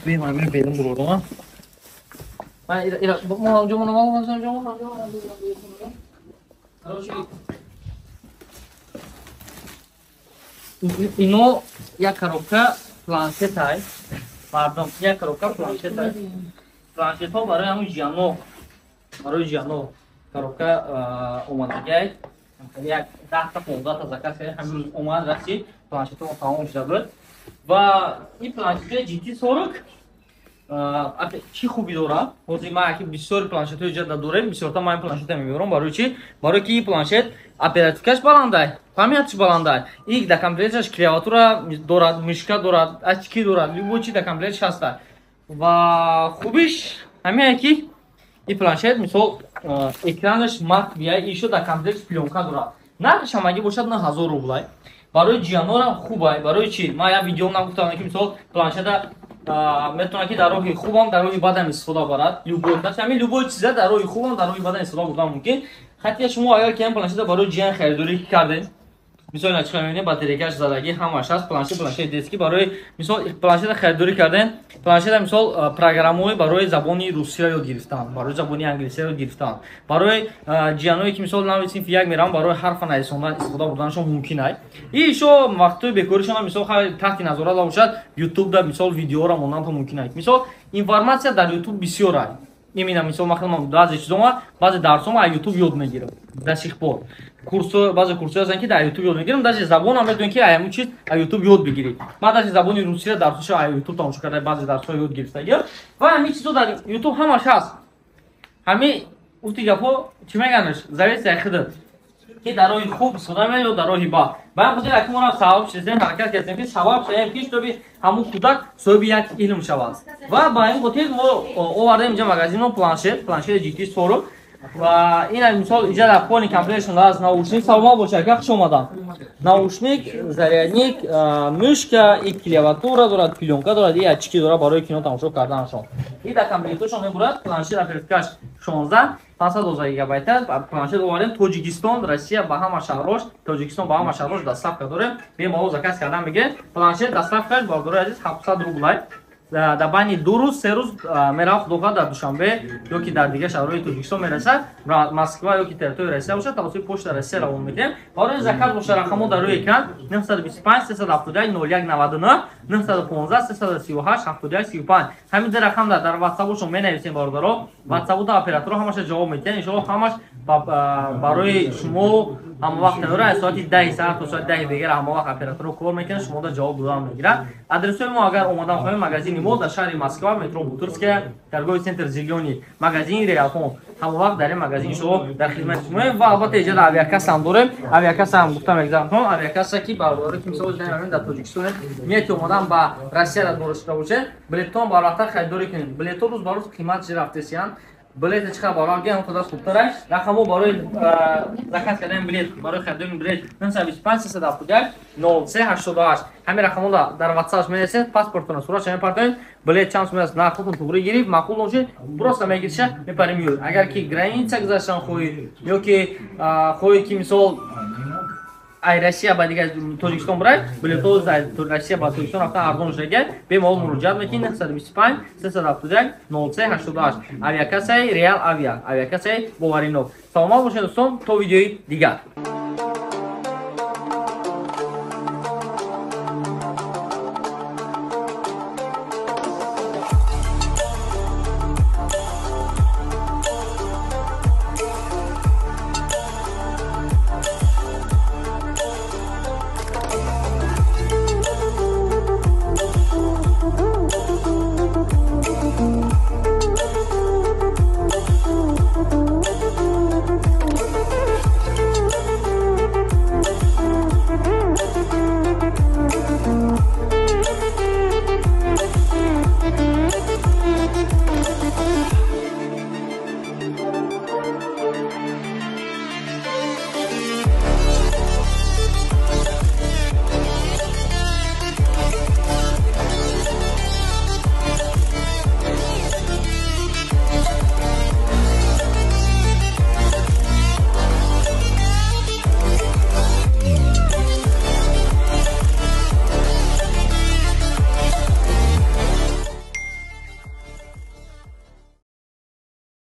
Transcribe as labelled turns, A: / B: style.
A: Бем амир берун бурорам. Ман ира ира мо ҷо мо мо ҷо мо. Короче, ино як коробка планшет ай. Мардум, як коробка планшет ай. Планшетҳо барои ҳамун ҷиано, барои ҷиано коробка омадагиай. Як 10-та 15-та заказ кардем, ҳамин рӯз омад, расид, планшетҳо тамом шуда буд. Ва ин планшетҳои GT 40 чӣ хубӣ дорад? Ҳозир ман аки бисёри планшетҳои ҷада дорем, бисёрта ман ин планшета мебарам. Барои чӣ? Барои ки ин планшет оперативкаш баландай, памятш баландай. И дар комплекташ клавиатура дорад, мышка дорад, очки дорад, любой чи дар комплекташ ҳаста. Ва хубиш ҳамине ки ин планшет, мисол, экранаш мат бия, ишо дар комплекташ плёнка дорад. Нархаш ҳамагӣ бошад 9000 рублай. Барои ҷиянорам хубай. Барои чӣ? Ман як видеом нагуфтам, ки мисол планшета метавонад ки дар роҳи хубам, дар роҳи бадам истифода барад. Любой, ҳамин любой чиза дар роҳи хубам, дар роҳи бадам истифода бурдан мумкин. Хатия шумо агар ки ҳам планшета барои ҷиян харидорӣ кардед, мисол ина чӣ мебинед, батарейкаш задагӣ ҳамаш ҳаст, планшет, планшет детский. Барои мисол планшета харидорӣ карден, планшета мисол программаҳои барои забони русиро ёд гирифтан, барои забони англисиро ёд гирифтан, барои ҷияное ки мисол нави синфи як мераванд, барои ҳарфа нависондан истифода бурданашон мумкин ай. И ишо вақтҳои бекоришон, мисол, таҳти назорат бошад, ютубда мисол видеоро мондан мумкин ай. Мисол, информатсия дар ютуб бисёр ай. Именно мисол ман баъзе чизома, баъзе дарсома аз ютуб ёд мегирам. До сих пор курсо, баъзе курсҳо ҳастанд, ки дар ютуб ёд мегирам. Даже забонам метавонед ки ҳамун чиз аз ютуб ёд бигиред. Ман даже забони русиро дарсошо аз ютуб тамошо карда, баъзе дарсҳо ёд гирифтагиам. Ва ҳамин чизо дар ютуб ҳамаш ҳаст. Ҳамин гуфти гапҳо, чӣ меганаш, зависит аз худат, ки дар роҳи хуб истифода мебаред ё дар роҳи бад. Ба ҳамин хотир аки моро сабаб шудем, ҳаракат кардем, ки сабаб шавем, ки чтобы ҳамун кӯдак соҳиби як илм шавад. Ва ба ҳамин хотир мо овардем инҷа магазинро планшет, планшети GT 40. Ва ин мисол инҷа дар полный комплектшон аст наушник. Саломат бошед, ака, хуш омадам. Наушник, зарядник, мышка, и клавиатура дорад, плёнка дорад, и очки дорад барои кино тамошо карданашон. И дар комплектошон мебурад планшет, оперативкаш 16, 512 гигабайт. Планшет овардем Тоҷикистон, Россия ба ҳама шаҳрош, Тоҷикистон ба ҳама шаҳрош доставка дорем. Бемалол заказ кардан мегирем. Планшет доставкаш, бародарои азиз, 700 рублай. Дар байни 2 рӯз, 3 рӯз меравад, худо хоҳад, дар Душанбе ё ки дар дигар шаҳрҳои Тоҷикистон мерасад, Москва ё ки территорияи Россия бошад, тавассути почта Россия равон мекунем. Барои заказ боша, рақамҳо дар рӯи экран: 925 371 01 99, 915 338 71 35. Ҳамин ду рақам дар ватсапошон менависем, бародаро. Ватсапода операторо ҳамаша ҷавоб медиҳанд, иншоалло. Ҳамаш барои шумо ҳама вақт тайёра. Аз соати 10 саҳар то соати 10 дигар ҳама вақт операторо кор мекунанд, шумода ҷавоб додан мегиранд. Адресҳои мо, агар омадан хоҳем, магазини мо дар шаҳри Москва, метро Бутырская, торговый центр «Зелёный», магазини Реалфон. Ҳама вақт дар ин магазин шумо дар хизмати шумоем. Ва албатта иҷода авиакасса ҳам дорем. Авиакасса ҳам гуфта мегзарам, авиакасса ки бародаро, ки мисол дар Тоҷикистон нияти омадан ба Россияро дошта бошед, билетон барвақттар харидорӣ кунед. Билетҳо рӯз ба рӯз қимат рафтесиянд. Билета чӣ қадр барвақт гирем, он қадар хубтар аст. Рақамҳо барои заказ кардани билет, барои харидории билет: 925 371 03 88. Ҳамин рақамҳо дар ватсапш менависед, паспортона суратша мепартоед, билет чанд сум аст, нархотон туғри гирифт, маъқул бошед, просто мегириша, мепарем меоед. Агар ки граница гузаштан хоҳӣ ё ки хоҳӣ ки мисол ай Россия ба дигар Тоҷикистон бурай, билетҳо Россия ба Тоҷикистон рафтан арзон шудагиай, бемалол муроҷиат мекунед: 925 371 03 88. Авиакассаи Реал Авиа, авиакассаи боваринок. Саломат бошед, дӯстон, то видеои дигар.